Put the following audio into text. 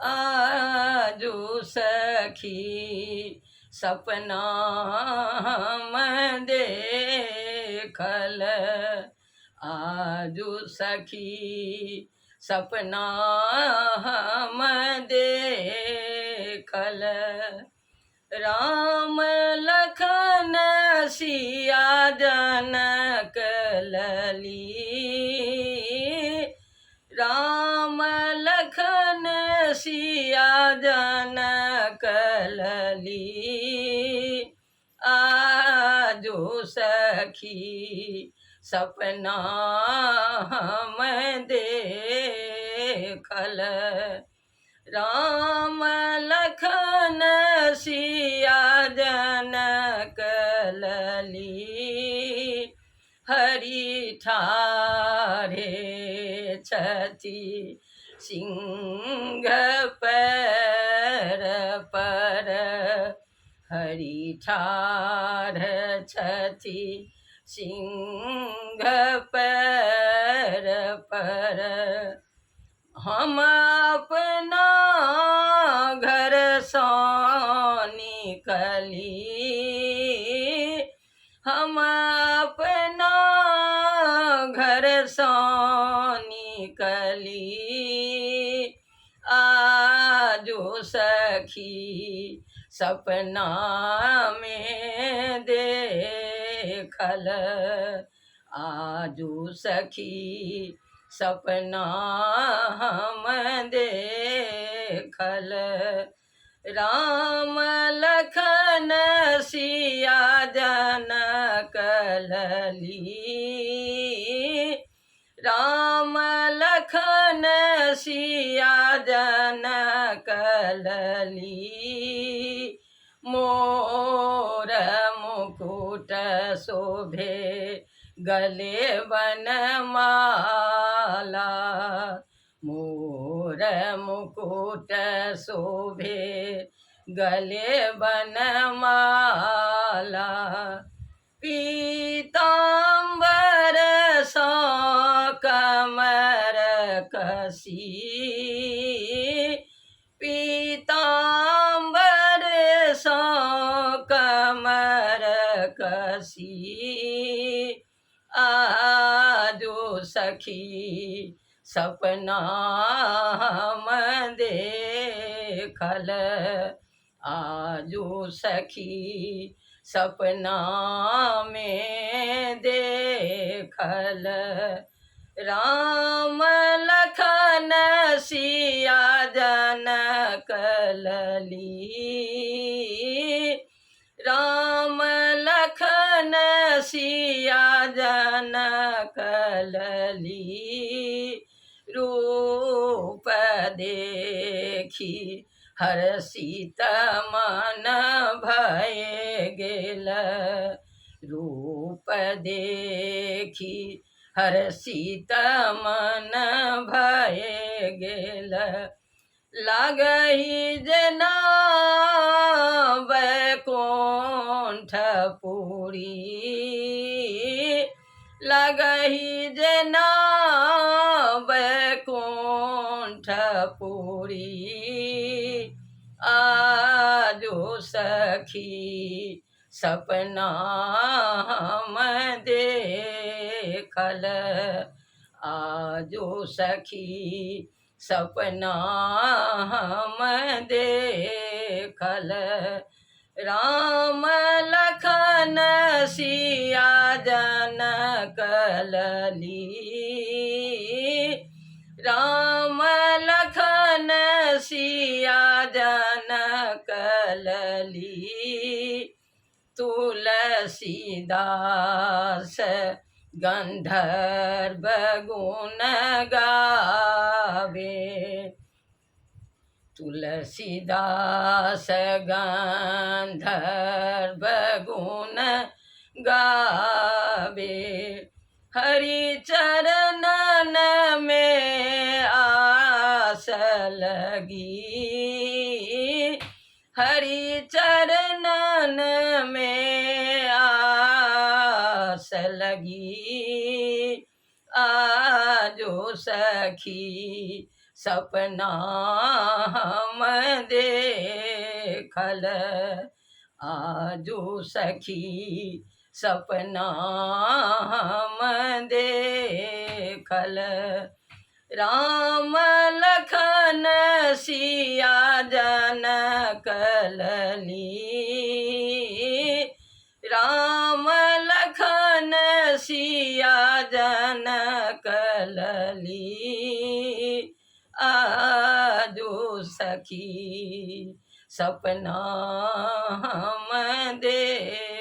आजू सखी सपना हम देखल। आजू सखी सपना हम देखल। राम लखन सिया जनक लली। राम लखन सिया जनक लली। आजो सखी सपना हम देखल। राम लखन सिया जनक लली। हरि ठाढ़े छथि सिंह पैर पर। हरि ठाढ़ छथि सिंह पैर पर। हम अपना घरसँ निकली। हम अपना घरसँ निकली। आजो सखी सपनामे देखल। आजो सखी सपना हम देखल। राम लखन सिया जनक लली। राम लखन सिया जनक लली। मोर मुकुट शोभे गले बनमाला। मोर मुकुट शोभे गले बनमाला। पीताम्बर सँ कमर कसी। पीताम्बर सँ कमर कसी। आजो सखी सपना हम देखल। आजो सखी सपना मे देखल। राम लखन सिया जनक लली। राम लखन सिया जनक लली। रूप देखी हर्षित मन भय गेल। रूप देखी हर्षित मन भय गेल। लागही जेना बैकुण्ठपुरी। लगही जेना बैकुण्ठपुरी। आजो सखी सपना हम देखल। आजो सखी सपना हम देखल। राम लखन सिया जनक लली। राम लखन सिया जनक लली। तुलसीदास गंधर्व गुण गावे। तुलसीदास गंधर्व गुण गावे। हरि चरणन में आस लगी। हरि चरणन में आस लगी। आजो सखी सपना हम देखल। आजू सखी सपना हम देखल। राम लखन सिया जनक लली, राम लखन सिया जनक लली। आजू सखी सपना हम देखल।